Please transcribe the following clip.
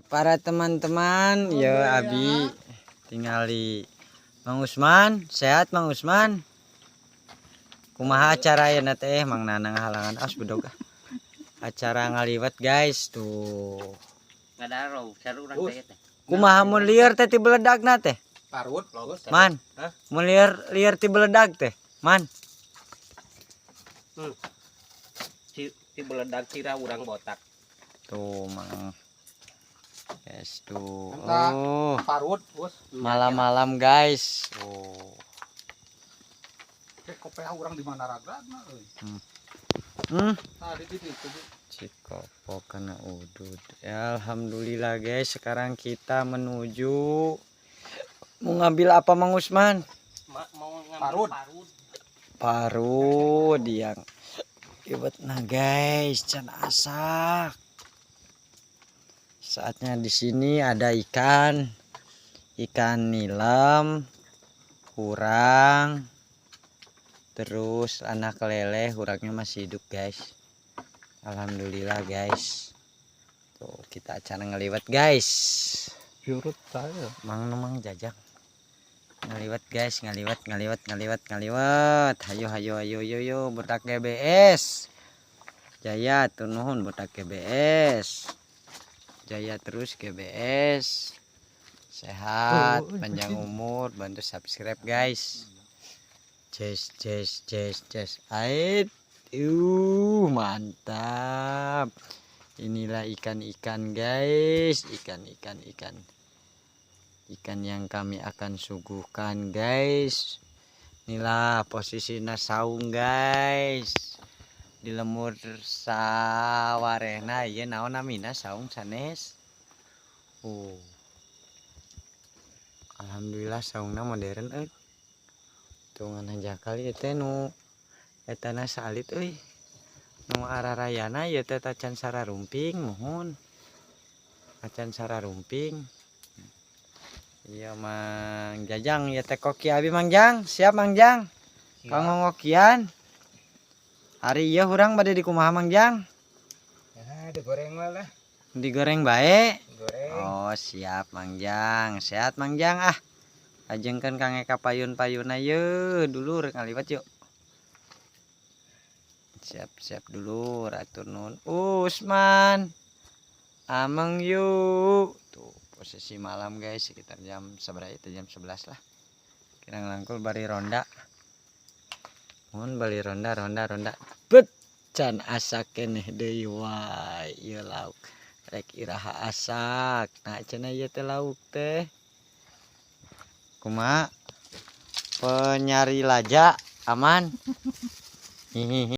Para teman-teman, ya abi tingali Mang Usman, sehat Mang Usman? Kumaha acara ya teh Mang Nanang halangan as bedog ah. Acara ngaliwet, guys, tuh. Ngadaro, seru urang teh teh. Kumaha mun lieur teh ti beledagna teh? Parut, bagus. Man. Hah? Mun lieur lieur ti beledag teh, Man. Ti beledag tira urang botak. Tuh, Mang. Guys, tuh. Mantap. Oh, Parut, bos. Malam-malam, guys. Oh. Kayak kopeah urang di mana ragradna euy. Nah, di ditu itu. Cikopo kena udud. Ya, alhamdulillah, guys. Sekarang kita menuju mau ngambil apa, Mang Usman? Mau ngambil Parut. Parut. Parut yang Iwet nah, guys, can asak. Saatnya di sini ada ikan. Ikan nilam, urang, terus anak lele, urangnya masih hidup, guys. Alhamdulillah, guys. Tuh, kita acara ngeliwet, guys. Pirut saya. Mang Mang Jajang. Ngaliwet, guys, ngaliwet, ngaliwet, ngaliwet, ngaliwet. Hayo hayo hayo yo yo botak GBS. Jaya tuh nuhun botak GBS. Jaya terus GBS. Sehat, Oh, oh, panjang umur, bantu subscribe, guys. Ces ces ces ces. Ait. Mantap. Inilah ikan-ikan, guys, ikan-ikan ikan. Ikan yang kami akan suguhkan, guys. Inilah posisinya saung, guys. Di lembur sawarehna ieu naon namina saung sanes. Oh. Alhamdulillah saungna modern euy. Tuh ngan hanjakal ieu teh nu etana salit euy. Nu ararayana ieu teh tacan sararumping, muhun. Acan sararumping. Iya, Mang Jajang ya teh koki abi Mang Jang, siap Mang Jang. Kanggo ngokian. Hari ieu urang bade di kumaha, Mang Jang? Ya, digoreng lah. Digoreng bae. Goreng. Oh, siap Mang Jang. Sehat Mang Jang ah. Ajengkeun Kang Eka payun-payunna ye dulur ngaliwet yuk. Siap siap dulu, hatur nuhun. Usman. Ameng yuk. Tuh, posisi malam, guys, sekitar jam seberapa itu, jam 11 lah. Kirang langkung bari ronda. Mun bari ronda ronda ronda. Bet can asak keneh deui wae ieu lauk. Rek iraha asak. Nah, cenah ieu teh lauk teh. Kumaha? Penyari laja aman. Hihihi.